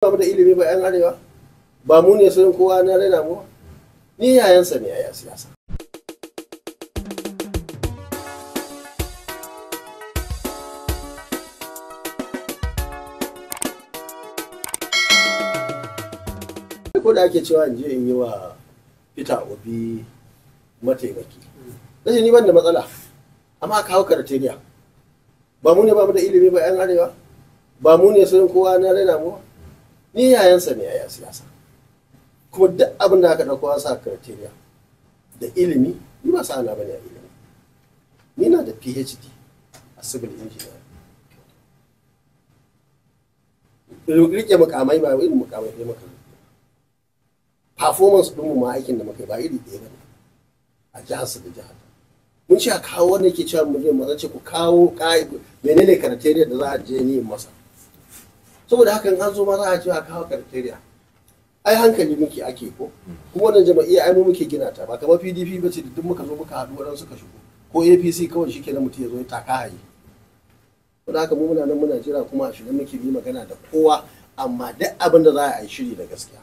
Ba mu da ilimi ba 'yan arewa, ba mu ne sun kowa na raina mu, ni yayansa ne a siyasa. Ko da ake cewa in je in yi wa Peter Obi mataimaki, nace ni ban da matsala, amma kawo criteria. Ba mu ne ba mu da ilimi ba 'yan arewa, ba mu ne sun kowa na raina mu, ni yayansa ne a siyasa. Kuma duk abin da aka ɗauko an sa criteria da ilimi, ni ba sa'ana bane a ilimi. Ni na da PhD a civil engineer. Rike mukamai ba irin mukamai ɗaya muka rike. Performance ɗinmu ma aikin da muka yi ba iri ɗaya bane a jihar su da jihar. Mun ce a kawo wanda yake cewa mu je mu ce ku kawo menene criteria da za a je ni masa. Saboda hakan an zo ma za a ce a kawo criteria. Ai hankali muke ake ko kuma wannan jama'iyya ai mu muke gina ta, ba kamar PDP ba ce da duk muka zo muka haɗu waɗansu suka shigo, ko APC kawai shi kenan mutum ya zo ya taka haye. Saboda haka mu muna nan muna jira kuma a shirye muke yi magana da kowa, amma duk abin da za a yi shiri da gaskiya.